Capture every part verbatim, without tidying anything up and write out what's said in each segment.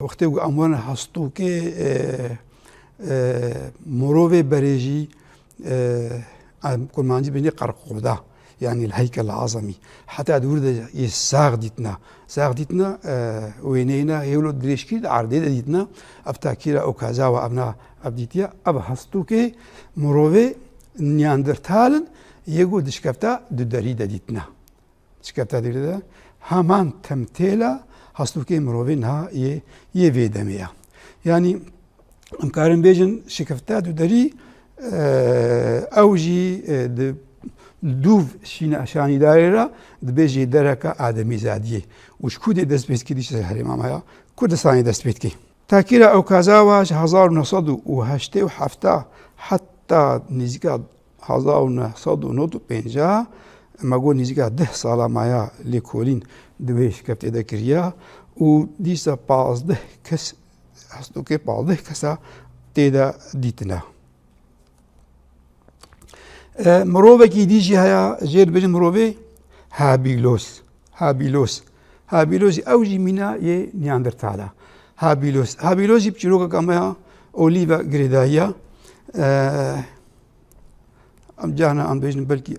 Qutê ku em werin hestokê, e, e, mirovê berê jî, e, em kurmancî bêjin qerqoda, yanî el-heykel el-azemî. Heta di wir de yê sax dîtina. Sax dîtina, e, wêneyê ne, hêwilo dirêjkirî di erdê de dîtina. Ev takîra Okazawa, ev na, ev dîtiya, ev hestokê mirovê Neandertal in, yê ku di şikefta duderî de dîtina. Şikefta dîrê de heman temtêla hestokê mirovê niha yê, yê vê demê ya. Yanî em karin bêjin şikefta duderî, e, ew jî, e, di dûv şîna şanîdarê re dibê jêdereke ademîzadiyê. Û ji ku dê dest pê dikî dî ji herêma me ya Kurdistanê dest pê dikî. Takîra Okazawa ji hezar û neh sed û heştê û heft heta nêzîka hezar û neh sed û nod û pêncî, me got nêzîka deh sala maya lêkolîn di wê şikeftê de kiriya û dîsa pazdeh kes, hestokê pazdeh kesa tê de dîtine. E, mirovekî dî jî heye, jê dibêjin mirovê Habilos. Habilos. Habilos jî, ew jî mîna yê Neandertal a. Habilos. Habilos jî bi çîrokeka me ya olî ve girêdayî ya. E, em carna em dibêjin belkî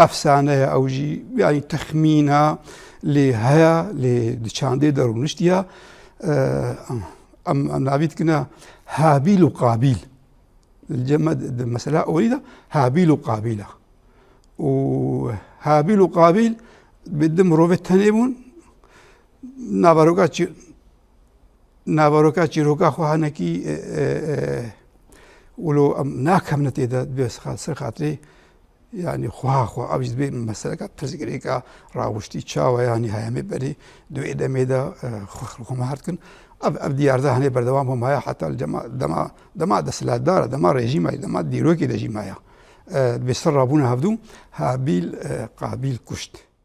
efsane ye ew jî, yanî texmîna lê heye, lê di çandê de rûniştiye. E, em, em, em navî dikine Habîl û Qabîl. Li cem me di, di mesela olî de Habîl û Qabîl e. Û Habîl û Qabîl bi du mirovê tenê bûn. Naveroka çî-, naveroka çîroka xwe hinekî, e, e, e, wilo em nakevne tê de, dibê ser xatirê, yanî xweha xwe, ev jî dibê meseleka pirsgirêka rawiştî çawa, yanî heyemê berê di wê demê de, e, xwe, xwe me her dikin. Ev, ev diyar de hene berdewam bû maya heta li dema, dema, dema desthilatdar e, dema rejîma ye, dema dîrokê de jî maya. E, dibê ser rabûna hevdû Habîl, e, Qabîl kuşt.